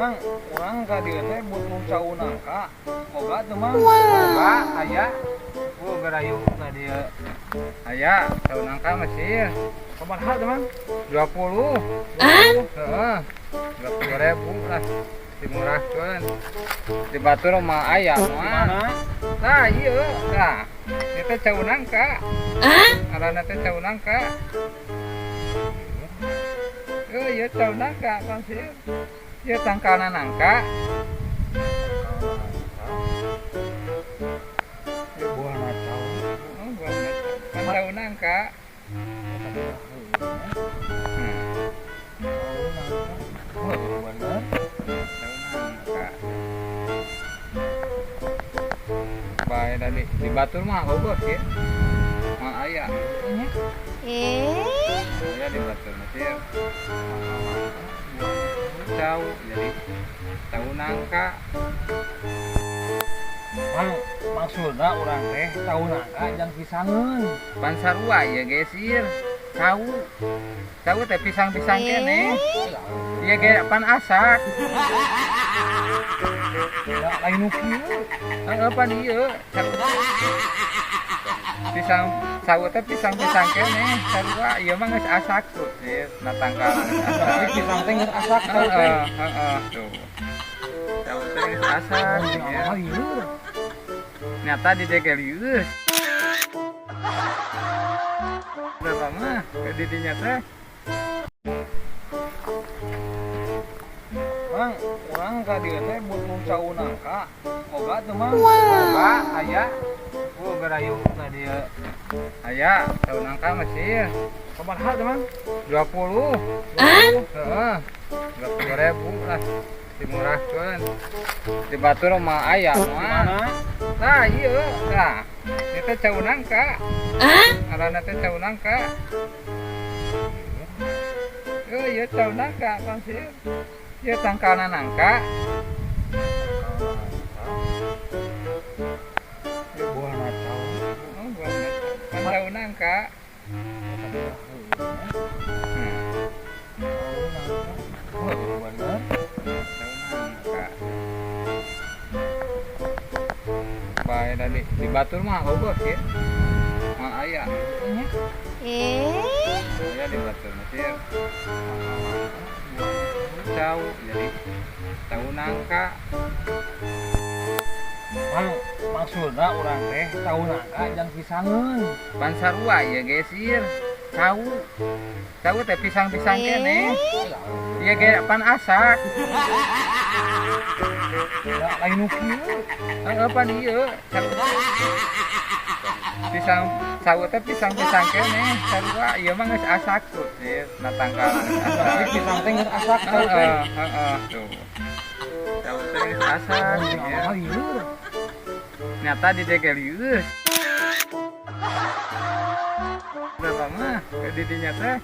Mang, urang ka dieu teh butuh cau nangka. Boga teu, Mang? Boga aya. Oh, gerayu ka dieu. Aya cau nangka mesir. Sabaraha teh, Mang? 20. Heeh. 20.000 lah. Dimurahkeun. Di batur mah aya Di mah. mana? Nah, ieu tah. Ieu teh cau nangka. Ngaranna teh cau nangka. Oh, ieu cau nangka, Kang Sir. Ieu tangkalna nangka. Ieu buahna cau. Oh, buahna cau. Kan cau nangka. Cau nangka. Oh, bener. Cau nangka. Bae da di batur mah eueuh kieu. Mah aya. Nya. Aya di batur mah sir. Cau jadi cau nangka. Mang, maksudna urang teh cau nangka jang pisangeun. Pan sarua ieu ge sir. Cau. Cau teh pisang-pisang keneh. Ieu ge pan asak. Da lain nu kieu. Heeh, pan ieu. Pisang cau teh pisang-pisang keneh sarua ieu mah geus asak tuh sir. Na tangkalna geus asak. Jadi pisang teh geus asak cau teh. Heeh, heeh tuh. Cau teh geus asak. Oh, lieur. Nyata di dieu ge lieur. Berapa mah ke di dinya teh? Mang, urang ka dieu teh butuh cau nangka. Boga teu, Mang? Boga aya. Oh, gerayu ka dieu. Aya cau nangka mesir. Sabaraha teh, Mang? 20. Heeh. 20.000 lah. Dimurahkeun. Di batur mah aya Di mah. mana? Nah, ieu tah. Ieu teh cau nangka. Ngaranna teh cau nangka. Oh, ieu cau nangka, Kang Sir. Ieu tangkalna nangka. Ieu buahna cau. Oh, buahna cau. Kan cau nangka. Cau nangka. Oh, bener. Cau nangka. Bae da di batur mah eueuh kieu. Mah aya. Nya. Aya di batur mah sir. Cau jadi cau nangka. Mang, maksudna urang teh cau nangka jang pisangeun. Pan sarua ieu ge sir. Cau. Cau teh pisang-pisang keneh. Ieu ge pan asak. Da lain nu kieu. Heeh, pan ieu. Pisang cau teh pisang-pisang keneh sarua ieu mah geus asak tuh sir. Na tangkalna geus asak. Jadi pisang teh geus asak cau teh. Heeh, heeh tuh. Cau teh geus asak. Oh, lieur. Nyata di dieu ge lieur. Berapa mah ke di dinya teh?